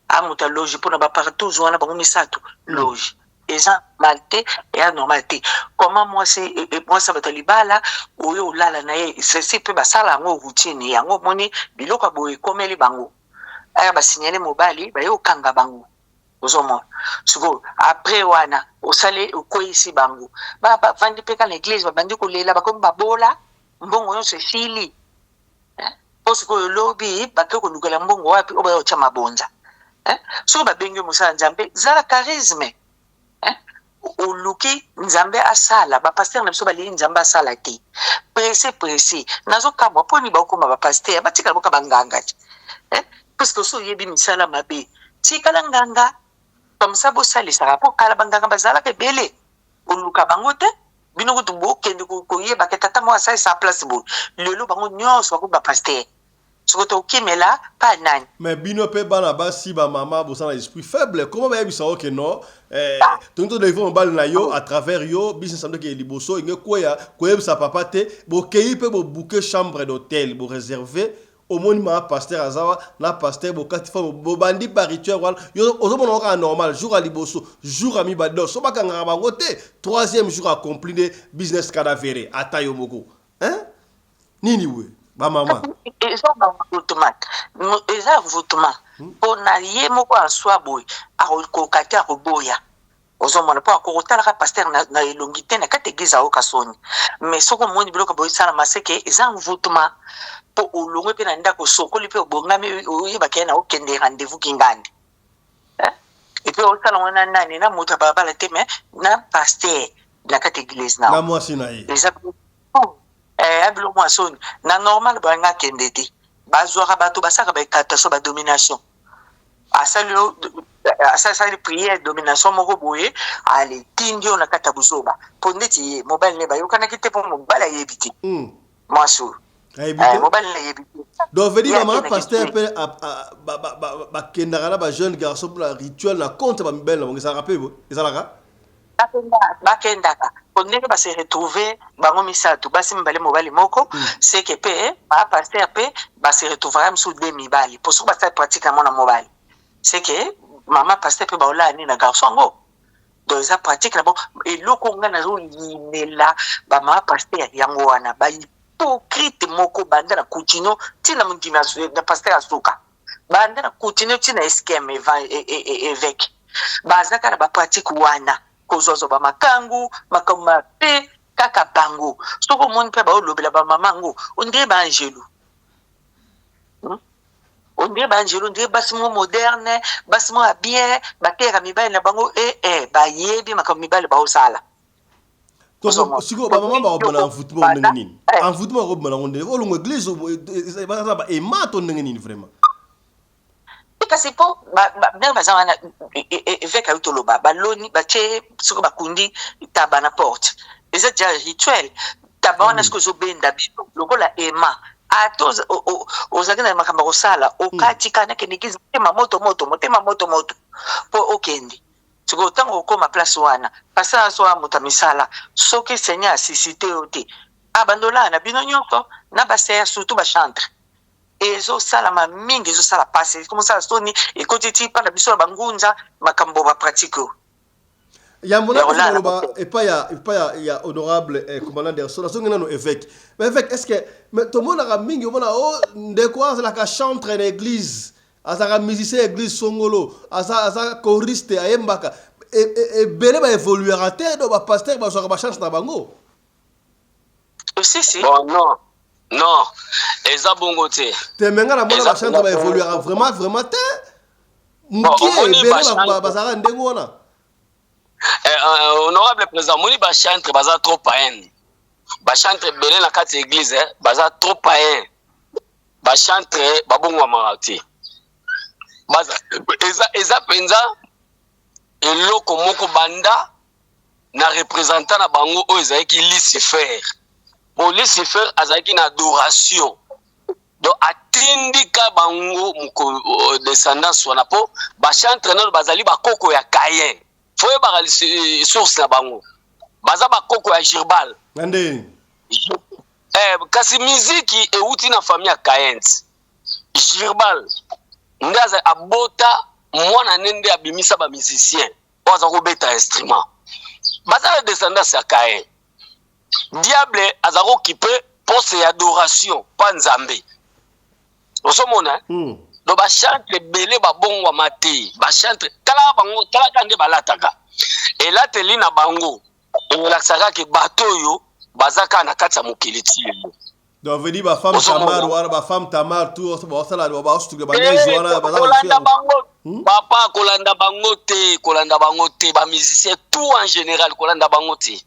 a moto ya loge mpona bapartouze wana bango misato. Loge eza mal te, eya normal te. Comment mwasi, mwasi ya bato ya libala oyo olala na ye ceci, mpe basala yango routine yango? Omoni biloko ya boye ekomeli bango, aya basignale mobali, baye kokanga bango. Ozomona sikoyo, après wana osali, okweyisi bango, bavandi mpe kaka na église, babandi kolela, bakomi babola, mbongo nyonso esili. Mpo sikoyo lobi bake kolukela mbongo wapi oyo baya kotya mabonza? Soki babengi yo mosala Nzambe, zala charisme, oluki Nzambe asala. Bapasteur na biso balingi Nzambe asala te, presse presse. Nazokamwa mponi bakokoma bapasteur, batikala boka banganga te, parce que so oyebi misala mabe, tikala nganga. Comme ça bosalisaka, mpo kala banganga bazalaka ebele, oluka bango te. Bino kutu bokende koyebaka tata moko asalisa place boye. Lelo bango nyonso bakomi bapasteur. Soki tokimela pa nani? Mais bino mpe bana basi, bamama, boza na esprit faible. Comment bayebisa yo ke non, tongi todélivre mobali na yo à travers yo, business ndoki liboso inge kweya, koyebisa papa te, bokei mpe bobooker chambre d'hôtel, boréserve, omoni mama pasteur aza na pasteur, bokati fa bobandi barituel wana. Yo ozomona kaka normal, jour ya liboso, jour ya mibale, donc so bakangaka bango te. Troisième jour accompli nde business cadavere. Ata yo moko, hein? Nini we bamama? Eza envoûtement, eza envoûtement. Mpo na ye moko aswa boye, akokoka te, akoboya. Ozomona, mpo akokotalaka pasteur na elongi te na kati église, ayoka soni. Mais soki omoni biloko boye esalama, seke eza envoûtement. Mpo olongwe mpe na ndako, osokoli mpe obongami, oyebaka ye na okende rendez-vous kingandi, et puis osala ngo na nani? Na moto ya balabala te, mais na pasteur na kati église. Na mwasi na ye. Eza Ya biloko mwa soni na normal boyanga akende te. Bazwaka bato, basalaka ba incantation, ba domination. Asali yo, asali prière, domination moko boye, ale tindi yo na kati ya buzoba. Po ndeti ye mobali ne bayokanaki te, po mobali ayebi te. Mwasi oyo. Ayebi te? Mobali ne ayebi te. Donc veut dire Ye ba mama akendaki pasteur te. pe bakendaka na ba jeune garçon mpona rituel na compte ya bamibali na bango, ezalaka pe boye? Ezalaka? Bakendaka po ndenge ba se retrouver bango misato, basi mibale mobali moko, seke pe ba pasteur pe ba se retrouvera misusu de mibali, po soki basali pratique na mwana mobali, seke mama pasteur pe baolala nini na garçon yango. Donc eza pratique na bango. Eloko nga nazoyinela ba mama pasteur yango wana, ba hypocrite moko, banda na Coutinho ti na mondimi na pasteur ya suka, banda na Coutinho ti na eskem évêque, baza kaka na ba pratique wana, kozwazwa ba makangu, makambo mabe kaka bango. Soki omoni mpe baolobela ba mama yango, on dirait ba angelu. On dirait ba angelu, on dirait basi moko moderne, basi moko ya bien, bateyaka mibali na bango, bayebi makambo mibali baosala. Donc, sikoyo ba mama bakobima na envoûtement ndenge nini? Envoûtement bakobima nango ndenge olongo église, baza ba ema to ndenge nini vraiment? Kasi po ndenge baza wana, évêque ayi toloba, baloni batie, soki bakundi taba na porte, eza déjà rituel. Taba wana soki ozobenda bino lokola ema, ata ozalaki na makambo ya kosala, okati kaka nakende église, motema moto moto, motema moto moto, po okende. Sikoyo ntango okóma place wana, pasteur azo ya moto ya misala, soki Seigneur asuscite yo te, abandolaa na bino nyonso na baseya, surtout bachantre. Ezosalama mingi, ezosala pasi, ekomosala soni, ekoti ti mpa na biso na bangunza, makambo bapratique oyo. Yambo Ya na kolala koloba na epai ya honorable commandant Derson, nazongi nano évêque. Mais évêque, est ce que, mais tomonaka mingi, omona o ndeko azalaka chantre na église, azalaka musicien ya église songolo, aza choriste, ayembaka, ebele baévoluaka te. Donc bapasteur bazwaka bachance na bango. Si, si. Bon, non, non, eza bongo te. Te, me nga namona Eza bachantre baévoluaka vraiment vraiment te, mokie. Omoni Ebele bazalaka ndenge wana. Honorable président, omoni bachantre baza trop païen. Bachantre ebele na kati ya église, baza trop païen. Bachantre babongwamaka te. Eza mpenza eloko moko banda na représentant na bango oyo ezalaki Lucifer, po Lucifer azalaki na adoration, donc atindika bango descendance wana, mpo bachantre nano bazali bakoko ya Caïn. Fo oyebaka source na bango, baza bakoko ya Jirbal. Na ndeni? Kasi miziki euti na famille ya Caïn. Jirbal nde abota mwana ne, nde abimisa bamusicien oyo aza kobeta instrument. Baza na descendance ya Caïn. Diable aza kokipe poste ya adoration pa Nzambe, ozomona, eh? Donc bachantre ebele babongwama te. Bachantre, talaka bango, talaka nde balataka, elateli na bango elakisaka ke bato oyo baza kaka na kati ya mokili ti lelo. Donc veut dire bafemme Ozomona. Tamar wana, bafemme Tamar tout basala, baosutuka baneige wana, baza Kolanda bango, papa, kolanda bango te, kolanda bango te. Bamusicien tout en général, kolanda bango te,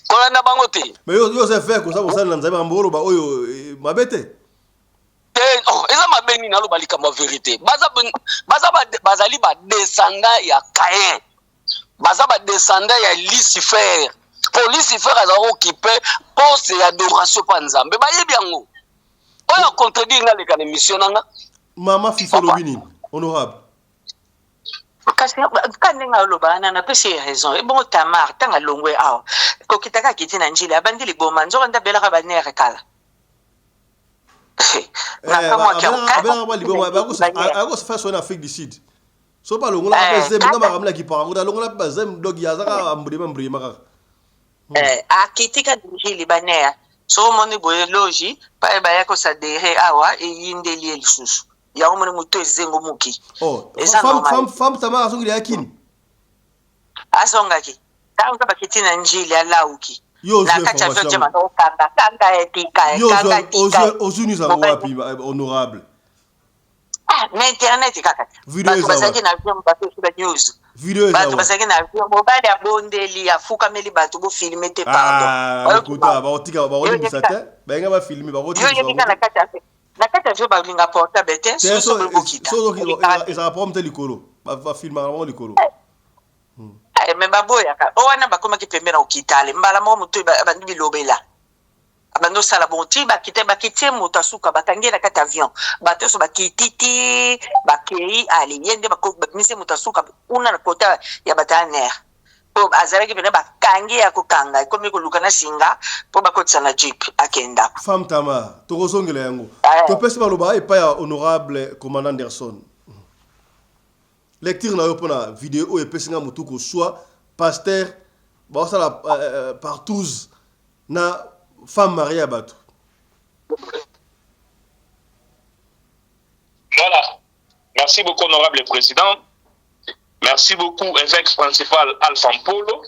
kolanda bango te. Mais yo oza évêque, oza kosala na Nzambe, makambo oloba oyo mabe te? Te, oh, eza mabe nini? Aloba likambo ya vérité. Baza bazali badescendant ya Caïn, baza badescendant ya Lucifer, po Lucifer azala kokipe poste ya adoration mpa Nzambe. Bayebi yango. Oyo acontredire nga, leka na émission na nga. Mama Fifi, olobi nini, honorable? Kasi ka ndenge aloba wana, napesi ye raison. Ebongo Tamar, ntango alongwe awa, kokitaka, akiti na Njili, abandi liboma, nzoka nde abelaka banere kala. Abelaka mwa liboma, akosefaire soin na Afrique du Sud. So balongolaka mpe zemi nga makambo na kipaka ngo, alongola mpe bazemi, donc azaka ambrima mbrima kaka. Akiti ka Njili, banere so omoni boye logi pa baya kosadere awa, eyindeli ye lisusu yango, moni moto ezengo moki. Oh, Eza normal. Femme Tamar azongeli ya kini. Azongaki ntango bakiti na Njili, alauki Yo na ozwi kati ya information avion, banda kokanga kanga etika. Yo Kanga tika. ozwi news yango wapi, honorable? Ah, Na internet kaka. Video Bato eza bazalaki wapi? na avion, bapesi ba news. Video eza Bato wapi? bazalaki na avion, mobali abondeli, afukameli bato, bofilme te, pardon. Ah, Bayoki lokuta, mawa. bakotika Yo bakolimbisa yebi te. Bayenga bafilme yo bakolimbisa yebi kaka bango na te. kati ya na kati ya avion balinga portable te, Te soso so boye bokita. so Balingaka te. ezalaka problème te likolo. Bafilmaka bango likolo. Eh, me baboyaka o wana bakomaki pembe na okitale mbala moko moto abandi bilobela, abandi osala bongo ti bakite, bakitie moto asuka, bakangi ye na kati avion, bato nyonso bakiti ti bakei ale ye nde babimisi moto asuka kuna na kota ya bato ya ner mpo azalaki pene, bakangi ye ya kokanga, ekomi koluka na singa mpo bakotisa na jeep akenda. Femme Tamar, tokozongela yango. Eh. Topesi maloba epai ya honorable commandant Anderson. Lecture na yo mpona video oyo epesi nga motu koswa, pasteur baosala partouze na femme mariée ya bato. Voilà. Merci beaucoup, honorable président. Merci beaucoup, évêque principal Alpha Mpolo.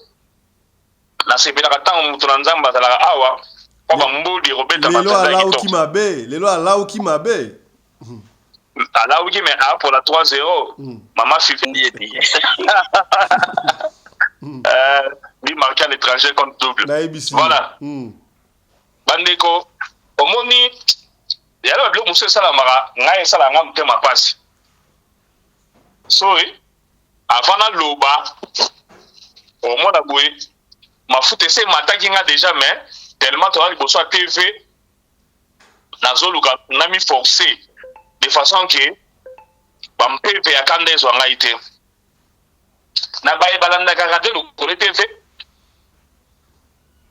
Nasepelaka ntango moto na Nzambe azalaka awa mpo bambodi ekobeta. Lelo mpenza alauki kitoko. Mabe lelo alauki mabe. Alauki mais apola 3-0. Mama Fifi but marqué à l'étranger compte double. Nayebisi. Voilà. Bandeko, omoni yala babiloko mosusu esalamaka, ngai esalaka nga motema mpasi. Sorry, avant naloba, omona boye mafuta ese emataki nga déjà, mais tellement toza liboso ya TV, nazoluka nami forcer de façon que bampepe ya kanda ezwa ngai te. Na baye balandaka Radio Lokole TV,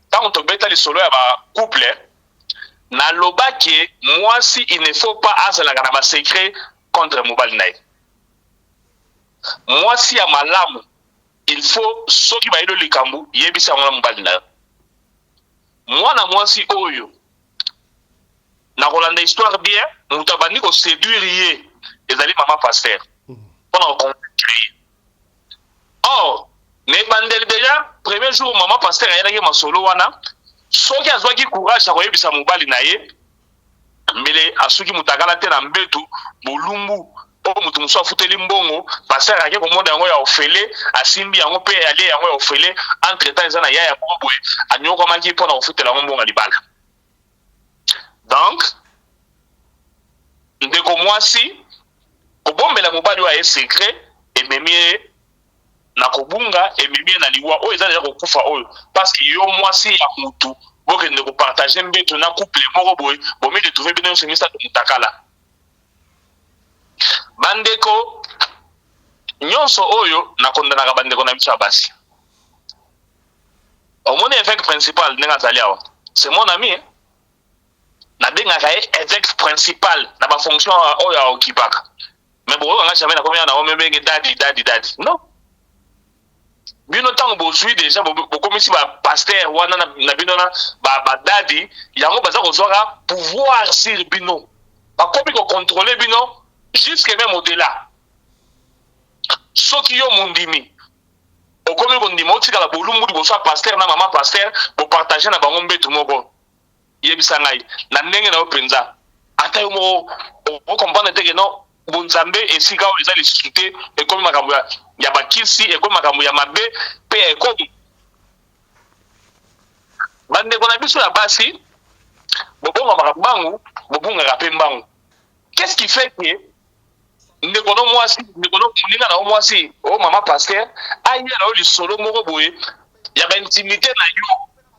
ntango tobeta lisolo ya bacouple, nalobaki mwasi il ne faut pas azalaka na basecret contre mobali na ye. Mwasi ya malamu, il faut soki bayeli likambo, yebisa yango na mobali na yo. Mwana mwasi oyo, na kolanda histoire bien, moto abandi koséduire ye ezali mama pasteur mpona koconvaincre ye. Or na ebandeli déjà, premier jour mama pasteur ayelaki masolo wana, soki azwaki courage ya koyebisa mobali na ye, mbele asuki moto akala te na mbetu bolumbu oyo moto mosusu afuteli mbongo. Pasteur ake komona yango ya ofele, asimbi yango mpe alie yango ya ofele. Entre temps eza na yaya moko boye anyokwamaki mpona kofutela yango mbongo ya libala. Donc ndeko mwasi, kobombela mobali oyo aye secret ememi ye na kobunga, ememi ye na liwa oyo eza deja kokufa oyo, parce que yo mwasi ya mutu bokende kopartage mbeto na couple moko boye, bomi retrouve bino nyonso misato mutakala. Bandeko nyonso oyo nakondanaka, bandeko na biso ya basi, omoni évêque principal ndenge azali awa, c'est mon ami, eh? Nabengaka ye évêque principal na bafonction oyo aokipaka, mais boyokanga jamais nakomi na omebenge dadi dadi dadi. Non, bino ntango bozwi déjà, bokomisi bapasteur wana na bino na badadi yango, baza kozwaka pouvoir sur bino, bakomi kocontrôle bino jusque même au-delà. Soki yo mondimi okomi kondima otikala bolumbu liboso ya pasteur na mama pasteur, bopartage na bango mbetu moko, yebisa ngai na ndenge na yo mpenza, ata yo moko okomprendre te ke non, bonzambe esika oyo eza lisusu te, ekomi makambo ya bakisi, ekomi makambo ya mabe mpe ya ekomi. Bandeko na biso ya basi, bobongamaka mbangu, bobungaka mpe mbangu. Qu'est-ce qui fait que ndeko no mwasi, ndeko no moninga na yo mwasi oyo mama pasteur aya na yo lisolo moko boye ya baintimité na yo,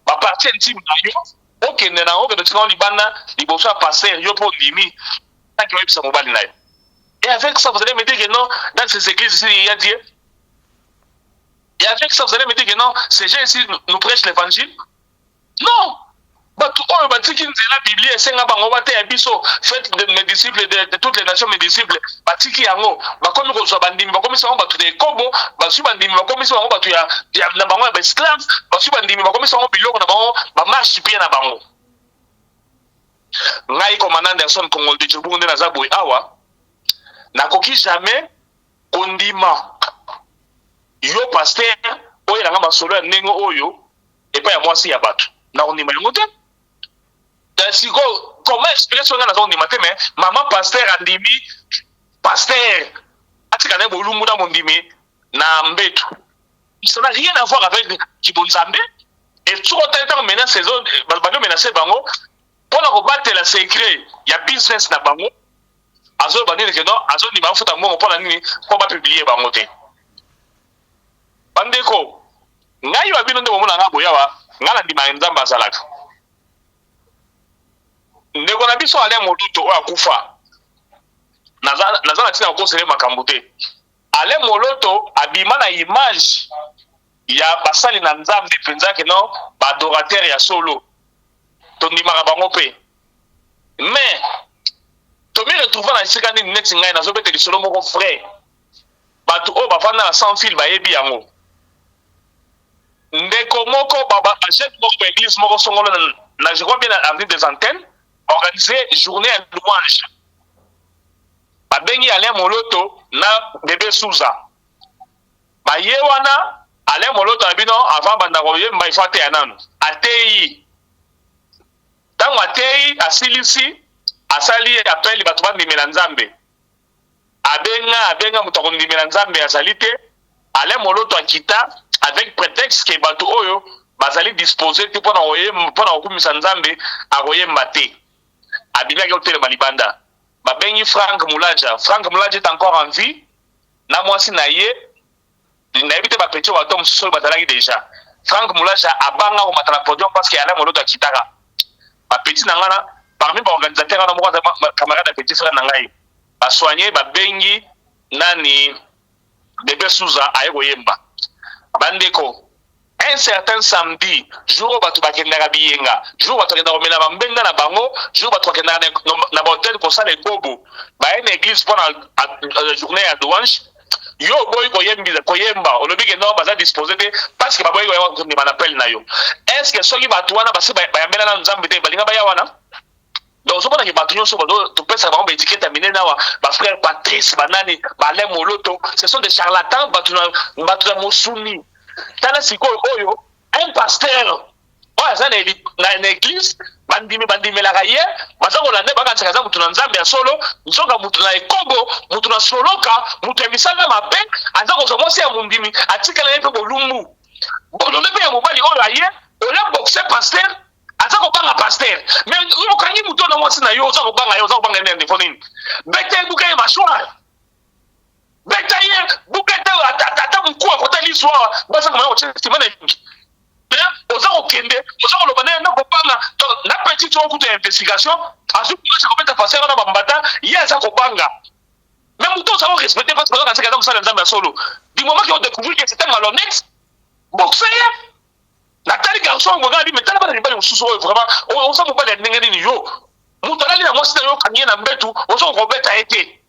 bapartie intime na yo, okende na okende otika ngo libanda liboso ya pasteur, yo mpo ondimi tanki oyebisa mobali na yo? Et avec ça, vous allez me dire que non, dans ces églises ici, il y a Dieu? Et avec ça, vous allez me dire que non, ces gens ici nous prêchent l'évangile? Non, bato oyo batiki nzela Biblia esenga bango bateya biso: "Faites de mes disciples de toutes les nations mes disciples." Batiki yango, bakomi kozwa bandimi, bakomisi bango bato ya ekobo. Bazwi bandimi, bakomisi bango bato ya na bango ya baesclave. Bazwi bandimi, bakomisi bango biloko na bango, bamarchepied na bango. Ngai commandant Anderson Congol de Joburg nde naza boye awa, nakoki jamais kondima yo pasteur oyelanga masolo ya ndenge oyo epai ya mwasi ya bato. Nakondima yango te. Sikoyo comment expliquer soki ngai naza kondima te, mais mama pasteur andimi? Pasteur atika naye bolumbu na mondimi na mbetu. Ça n'a rien à voir avec kibonzambe. Et soki otali ntango menace ezo bandi menace bango mpona kobatela secret ya business na bango, azoloba nini ke non, azondima afuta mbongo mpona nini? Mpo bapublier bango te. Bandeko, ngai wa bino nde bomona nga boyawa, ngai nandimaka Nzambe azalaka. Ndeko na biso Alain Moloto oyo akufa, naza na ntina kokosele makambo te. Alain Moloto abima na image ya basali na Nzambe mpenza ke non, baadorateur ya solo, tondimaka bango mpe. Mais tomi retrouver na esika nini? Neti ngai nazobeta lisolo moko vrai, bato oyo bavanda na Sans Fil bayebi yango. Ndeko moko, bajeune moko ba église moko songolo na, je crois bien, na avenue des Antennes, organise journée ya louange. Babengi Alain Moloto na Bebe Souza. Baye wana, Alain Moloto na bino, avant banda koyemba, ifo ateya nanu. Ateyi. Ntango ateyi, asilisi, asali appel, bato bandimela Nzambe. Abenga, abenga, moto akondimela Nzambe azali te. Alain Moloto akita avec prétexte ke bato oyo bazali disposé te mpona koyemba, mpona kokumisa Nzambe, akoyemba te. Abimi, ake kotelema libanda. Babengi Frank Mulaja. Frank Mulaja est encore en vie na mwasi na ye. Nayebi te bapetits bato mosusu oyo bazalaki déjà. Frank Mulaja abanga komata na podium parce que Alain Moloto akitaka. Bapetits na ngai na parmi baorganisateur wana, moko aza camarade ya petit frère na ngai. Basoigne, babengi nani, Bebe Souza, aye koyemba. Bandeko, un certain samedi, jour oyo bato bakendaka biyenga, jour bato bakendaka komela bambenga na bango, jour bato bakendaka na bahotel kosala ekobo, baye na église mpona journée ya louange. Yo oboyi koyembisa, koyemba. Olobi ke non, baza disposé te parce que baboyi kondima na appel na yo. Est ce que soki bato wana basi bayambela na Nzambe te, balinga baya wana? Donc ozomonaki bato nyonso topesaka bango baétiquette ya minene awa, bafrère Patrice, banani, baAlain Moloto, ce sont des charlatans, bato na mosuni. Tala sikoyo oyo, un pasteur oyo aza na église, bandimi bandimelaka ye, baza kolanda, bakanisaka aza motu na Nzambe ya solo. Nzoka motu na ekobo, motu na soloka, motu ya misala mabe. Aza kozwa mwasi ya mondimi, atikala ye mpe bolumbu, bolole mpe ya mobali. Oyo aye oya boxe pasteur, aza kobanga pasteur. Mais okangi motu na mwasi na yo, oza kobanga ye, oza kobanga ye na niveau nini? Beta ye, buka ye mâchoire, beta ye, buka ete ata moku akota liso awa, bazanga maya kotia nsima na elingi. Oza kokende, oza koloba naye na kobanga. Na petit oyo kuta ya investigation, azwi courage kobeta pasteur wana bambata. Ye aza kobanga, mais moto oza korespecte parce que bazaka aza mosala ya Nzambe ya solo. Du moment que odécouvrir que c'est un malhonnête, boxe ye. Natali garçon ngo, ngai, mais tala bana mibali mosusu oyo. Vraiment, oza mobali ya ndenge nini? Yo moto alali na mwasi na yo, okangi ye na mbetu, oza kobeta ye te.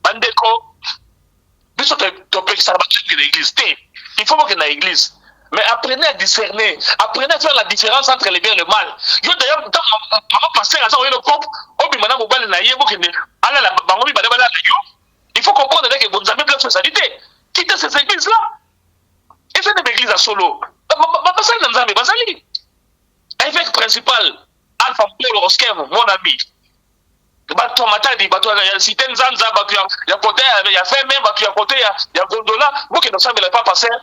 Bandeko, biso topekisaka bato na église te. Il faut bokende na église, mais apprenez à discerner, apprenez à faire la différence entre le bien et le mal. Yo d'ailleurs, mama pasteur aza koyela cope, obima na mobali na ye, bokende alala, bango mibale balala. Yo, il faut comprendre que bonzambe place ezali te. Quittez ces églises là eza nde baéglise ya solo. Basali na Nzambe bazali. Évêque principal Alpha Mpolo Oskem, mon ami, bato ya Matadi, bato ya cité Nzanza, bato ya côté ya Feme, bato ya côté ya Gondola, bokende osambela pa pasteur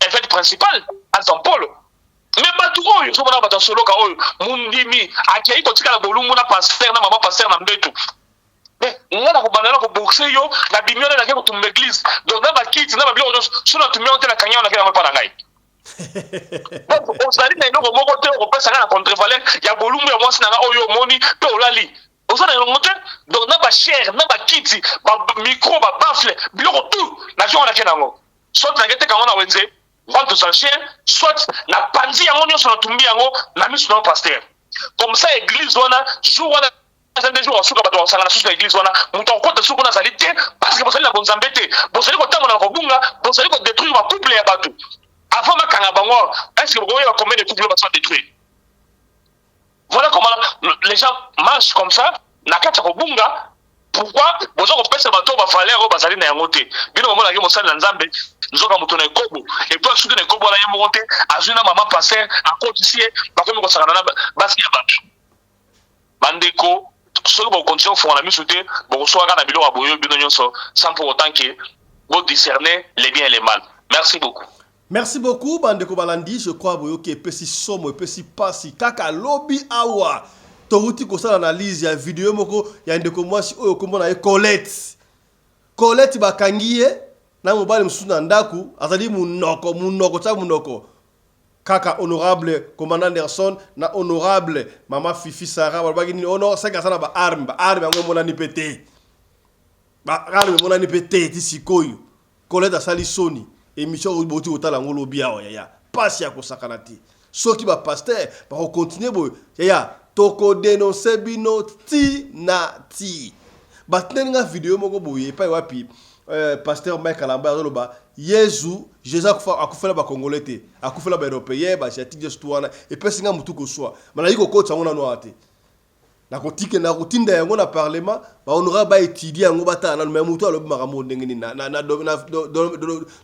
évêque principal Alpha Mpolo. Mais bato oyo ozomona, bato ya soloka oyo, mondimi akei kotikala bolumbu na pasteur, na mama pasteur na mbetu. Mais nga na kobanda na koboxe yo, na bimi wana, nake kotumba église. Donc na bakiti na babiloko nyonso, so natumi yango te, nakangi yango, nake yango epa na ngai. Donc ozali na eloko moko te okopesa ngai na contrevaleur ya bolumbu ya mwasi na ngai oyo omoni mpe olali. Oza na elongo te. Donc na bachaire, na bakiti, bamicro, babaffle, biloko tout nazwi yango, nake nango. Soit nake teka yango na wenze, vente aux enchères, soit napanzi yango nyonso, natumbi yango na miso na yo pasteur. Comme ça église wana, jour wana eza nde jour asuka, bato bakosangana susu na église wana. Moto akokota suku kuna azali te, parce que bozali na bonzambe te, bozali kotambola na kobunga, bozali kodétruire bacouple ya bato. Avant bakanga bango, est ce que bokoyeba combien de couple baso détruire? Voilà comment les gens marchent comme ça na kati ya kobunga. Pourquoi boza kopesa bato oyo bavaleur oyo bazali na yango te? Bino bomonaki mosali na Nzambe, nzoka moto na ekobo. Et puis asuki na ekobo wana ye moko te, azwi na mama pasteur, akotisi ye, bakomi kosakana na basi ya bato. Bandeko, Soki bokontinue kofongola miso te, bokoswaka kaka na biloko ya boye bino nyonso, sans pour autant que bo discerner les bien et les mal. Merci beaucoup. Merci beaucoup bandeko balandi, je crois boyoki epesi somo, epesi pasi. Kaka lobi awa towuti kosala analyse ya video moko ya ndeko mwasi oyo kombo na ye Colette. Colette bakangi ye na mobali mosusu na ndaku, azali munoko munoko tia munoko kaka honorable commandant Anderson na honorable mama Fifi Sarah balobaki nini? Oh non, seke aza na ba armes, ba armes yango emonani pe te, ba armes emonani pe te ti sikoyo. Colette asali soni, emission oyo bowuti kotala yango lobi awa yaya, pasi ya kosakana te. Soki ba pasteurs bako continuer boye yaya, toko denoncer bino ti na ti. Batindeli nga video moko boye epai wapi pasteur Mike Kalambay azoloba Yezu, Jesus akufa, akufela ba congolais te, akufela ba européens, ba asiatiques nyonso tout wana, epesi nga mutu koswa. Mais nalingi kokotisa yango nanu awa te. Nakotike, nakotinda yango na parlement, ba honorable ba étudier yango, batala nanu, mais mutu alobi makambo oyo ndenge nini na, na, na, na,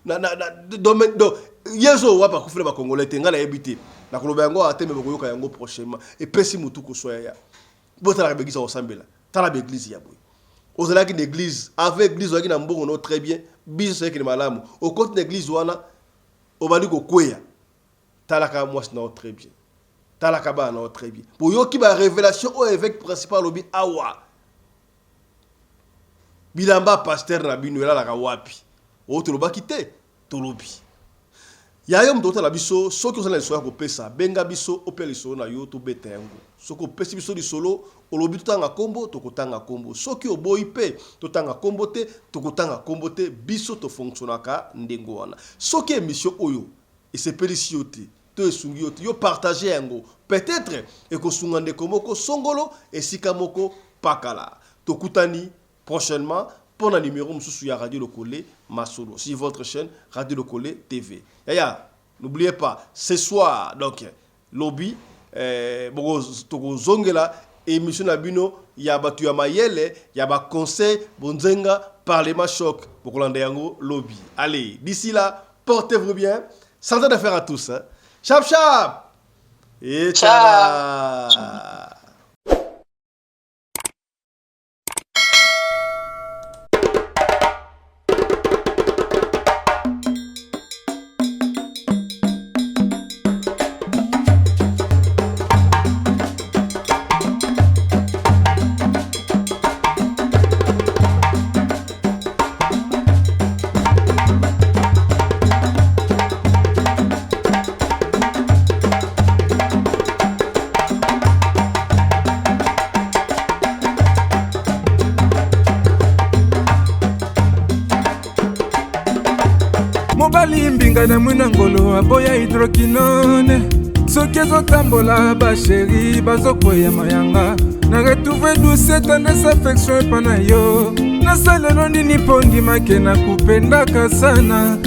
na, na, na, domaine, do, Yezu oyo wapi akufela ba congolais te, nga nayebi te. Nakoloba yango awa te, mais bokoyoka yango prochainement. Epesi mutu koswa yaya. Botalaka ba eglise ya kosambela. Tala ba eglise ya boye. Ozalaki na eglise, avant eglise ozalaki na mbongo no très bien, business ezalaki malamu. Okoti na eglise wana, obandi kokweya. Talaka mwasi na yo très bien. Talaka bana na yo très bien. Boyoki ba révélation oyo évêque principal alobi awa. Bilamba pasteur na bino elalaka wapi? Oyo tolobaki te, tolobi. Ya yo moto otala biso, soki oza na lisolo ya kopesa, benga biso opia lisolo na yo tobeta yango. Soki opesi biso lisolo, olobi totanga kombo, tokotanga kombo. Soki oboyi pe totanga kombo te, tokotanga kombo te. Biso tofonctionnaka ndenge wana. Soki emission oyo esepelisi yo te to esungi yo te, yo partager yango. Peut-etre ekosunga ndeko moko songolo esika moko pakala. Tokutani prochainement pona numero mosusu ya Radio Lokole Masolo sur votre chaîne Radio Lokole TV. Yaya, n'oubliez pas, ce soir, donc lobi, eh, tokozongela émission na bino ya bato ya mayele ya ba conseil bonzenga parlement choc, bokolanda yango lobi. Allez, d'ici là, portez-vous bien. Santé d'affaires à tous. Hein. Chap chap. Et ciao. Mobali mbinga na mwina ngolo aboya hydroquinone, soki ezotambola basheri bazokweya mayanga. Na retrouve douce tendresse affection epa na yo, nasalelo nini mpo ndimake nakupendaka sana.